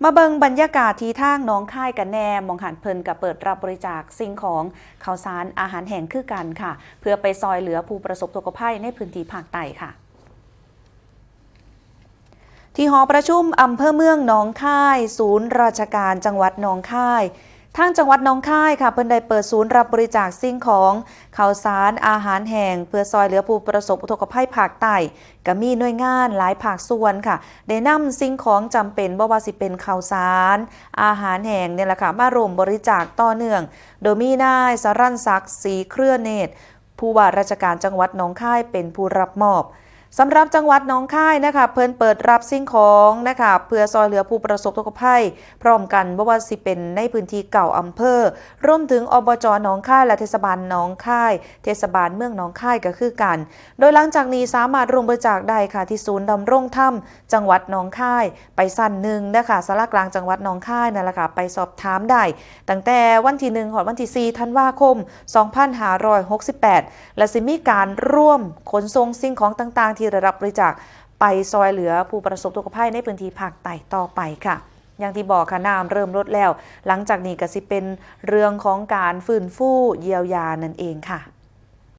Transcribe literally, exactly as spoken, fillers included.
มาเบิ่งบรรยากาศที่ทางหนองคายกันแหน่ หม่องหั้นเพิ่นก็เปิดรับบริจาคสิ่งของข้าวสารอาหารแห้งคือกันค่ะ เพื่อไปซอยเหลือผู้ประสบอุทกภัยในพื้นที่ภาคใต้ค่ะ ที่หอประชุมอำเภอเมืองหนองคาย ศูนย์ราชการจังหวัดหนองคาย ทางจังหวัดหนองคายค่ะ เพิ่นได้เปิดศูนย์รับบริจาคสิ่งของข้าวสารอาหารแห้ง เพื่อซอยเหลือผู้ประสบอุทกภัยภาคใต้ ก็มีหน่วยงานหลายภาคส่วนค่ะ ได้นำสิ่งของจำเป็น บ่ว่าสิเป็นข้าวสาร อาหารแห้งเนี่ยแหละค่ะ มาร่วมบริจาคต่อเนื่อง โดยมีนายสรัญศักดิ์ ศรีเครือเนตร ผู้ว่าราชการจังหวัดหนองคายเป็นผู้รับมอบ สำหรับจังหวัดหนองคายนะคะ เพิ่นเปิดรับสิ่งของนะคะ เพื่อซอยเหลือผู้ประสบอุทกภัย พร้อมกัน บ่ว่าสิเป็นในพื้นที่เก้าอำเภอ รวมถึง อบจ.หนองคาย และเทศบาลหนองคาย เทศบาลเมืองหนองคายก็คือกัน โดยหลังจากนี้สามารถร่วมบริจาคได้ค่ะ ที่ศูนย์ดำรงธรรมจังหวัดหนองคาย ไปชั้นหนึ่งนะคะ ศาลากลางจังหวัดหนองคายนั่นแหละค่ะ ไปสอบถามได้ ตั้งแต่วันที่หนึ่งฮอดวันที่สี่ธันวาคม สองพันห้าร้อยหกสิบแปด และสิมีการร่วมขนส่งสิ่งของต่างๆ ที่ได้รับบริจาค ไปซอยเหลือผู้ประสบอุทกภัยในพื้นที่ภาคใต้ต่อไปค่ะ อย่างที่บอกค่ะ น้ำเริ่มลดแล้ว หลังจากนี้ก็สิเป็นเรื่องของการฟื้นฟูเยียวยานั่นเองค่ะ